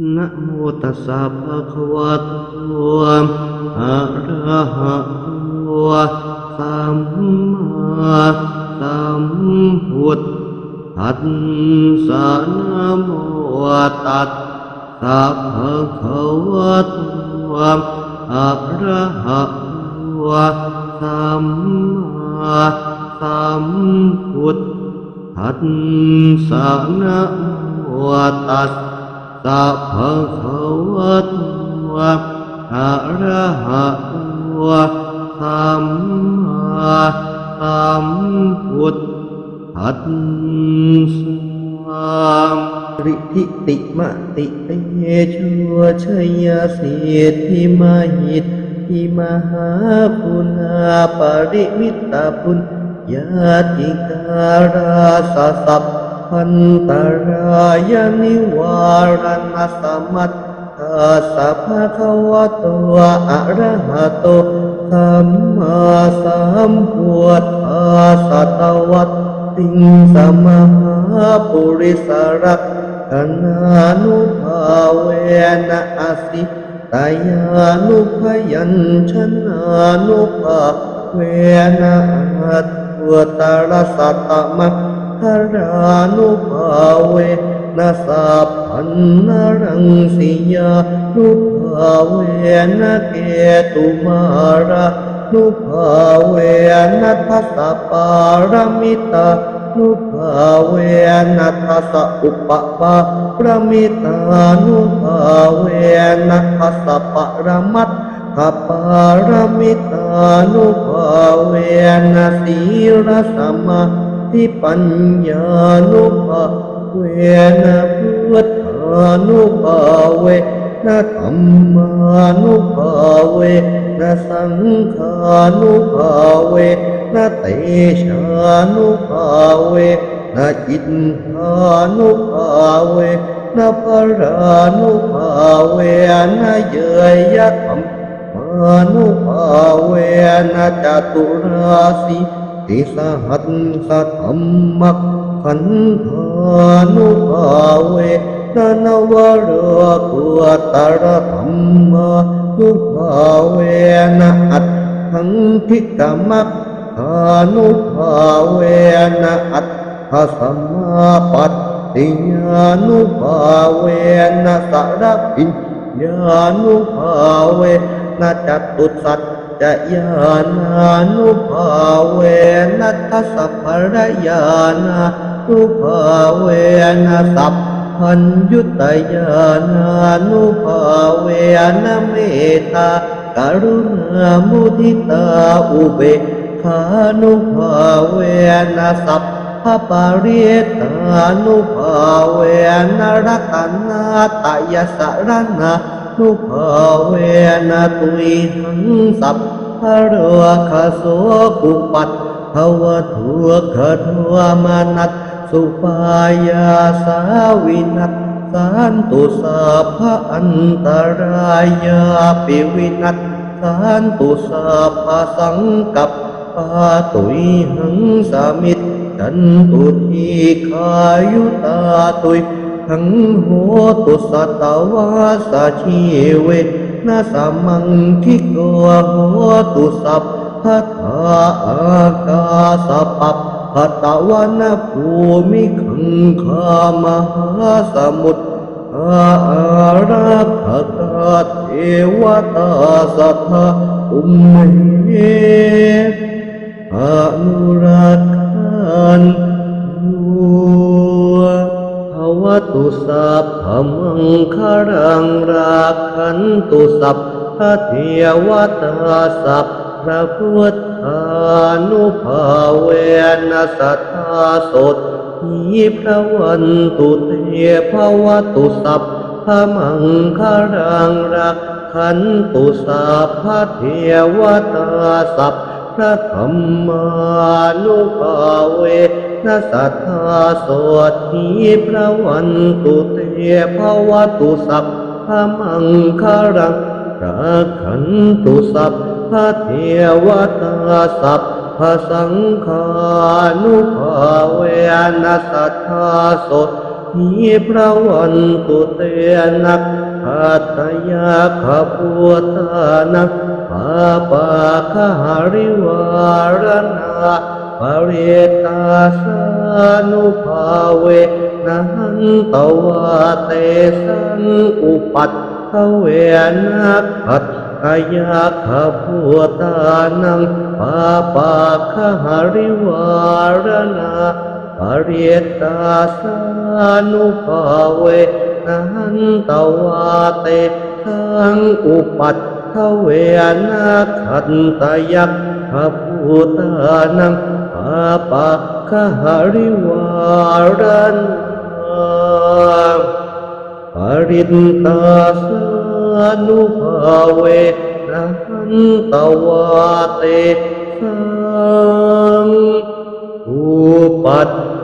ນະໂມຕັດສະ ພະຄະວະໂຕ ອະຣະຫະໂຕ ສຳມາສຳພຸດທັດສະ ນະໂມຕັດສະ ພະຄະວະໂຕ ອະຣະຫະໂຕ ສຳມາສຳພຸດທັດສະ ນະໂມຕັດສະ ພະຄະວະໂຕ ອະຣະຫະໂຕ ສຳມາສຳພຸດທັດສະ ລິທິຕິມະຕິເຕໂຊ ຊະຍະສິດທິມະຫິດ ທິມະຫາຄຸນາປະລິມິດຕະປຸນຍາທິກາລາສະ ສັບພັນຕະລາຍະນິວາລະນະສະ ມັດທັດສະ ພະຄະວະໂຕ ອະຣະຫະໂຕ ສຳມາສຳພຸດທັດສະ ຕະວັດຕິງສະ ມະຫາປຸລິສະລັກຂະນານຸພາເວນະ ອາສິ ຕະຍານຸພະຍັນຊະນານຸພາເວນະ ອັດຖຸດຕະລະສັດຕະມັງຄະລານຸພາເວນະ ສັບພັນນະລັງສິຍານຸພາເວນະ ເກຕຸມາລານຸພາເວນະ ທັດສະປາລະມິຕານຸພາເວນະ ທັດສະອຸປະປາລະມິຕານຸພາເວນະ ທັດສະປະລະມັດ ຂະປາລະມິຕານຸພາເວນະ ສີລະສະມາທິປັນຍານຸພາເວນະ ພຸດທານຸພາເວນະ ທຳມານຸພາເວນະ ສັງຄານຸພາເວນະ ເຕຊານຸພາເວນະ ອິດທານຸພາເວນະ ພະລານຸພາເວນະ ເຢີຍຍະທຳ ມານຸພາເວນະ ຈະຕຸລາສີຕິສະຫັດສະທຳມັກຂັນທານຸພາເວນະ ນະວະໂລກຸດຕະລະທຳມານຸພາເວນະ ອັດຖັງທິກະມັກຂານຸພາເວນະ ອັດ ຖະສະມາປັດຕິຍານຸພາເວນະ ສະລະປິນຍານຸພາເວນະ ຈະຕຸສັດຈະຍານານຸພາເວນະ ທັດສະພະລະຍານານຸພາເວນະ ສັບພັນຍຸດຕະຍານານຸພາເວນະ ເມດຕາ ກະລຸນາ ມຸທິຕາ ອຸເບກຂານຸພາເວນະ ສັບພະປະລິຕານຸພາເວນະ ລັດຕະນະຕະຍະສະລະນານຸພາເວນະ ຕຸຍຫັງ ສັບພະໂລກະໂສ ອຸປັດ ພະວະທຸກຂະໂທມະນັດ ສຸປາຍາສາ ວິນັດສັນຕຸ ສັບພະອັນຕະລາຍາປິ ວິນັດສັນຕຸ ສັບພະສັງກັບປາ ຕຸຍຫັງສະມິດຈັນຕຸ ທີຄາຍຸຕາ ຕຸຍ ທັງໂຫຕຸ ສັດຕະວາສະ ຊີເວນະ ສະມັງທິໂກ ໂຫຕຸ ສັບພະທາ ອາກາສະປັບພະຕະ ວະນະພູມິຄັງຄາ ມະຫາສະມຸດທາ ອາລັກຂະກາ ເທວະຕາ ສັດທາ ຕຸມເມ ອະນຸລັກຂັນຕຸ ພະວະຕຸ ສັບພະມັງຄະລັງ ລັກຂັນຕຸ ສັບພະເທວະຕາ ສັບພະພຸດທານຸພາເວນະ ສັດທາໂສດຖີພະວັນຕຸເຕ ພະວະຕຸ ສັບພະມັງຄະລັງ ລັກຂັນຕຸ ສັບພະເທວະຕາ ສັບພະທຳມານຸພາເວນະ ສັດທາໂສດຖີພະວັນຕຸເຕ ພະວະຕຸ ສັບພະມັງຄະລັງ ລັກຂັນຕຸ ສັບພະເທວະຕາ ສັບພະສັງຄານຸພາເວນະ ສັດທາໂສດ भ्रमन्तु ते नक्षत्रयागभूतानां पापघ्नहरिवारणा परीत्सानुभावेन हन्त्वा तेषाम् उपाद्दवे नक्षत्रयागभूतानां पापघ्नहरिवारणा परीत्सानुभावेन हन्त्वा तेषाम् उपाद्दवे नक्षत्रयागभूतानां पापघ्नहरिवारणा परीत्सानुभावेन हन्त्वा तेषाम् उपाद्दवे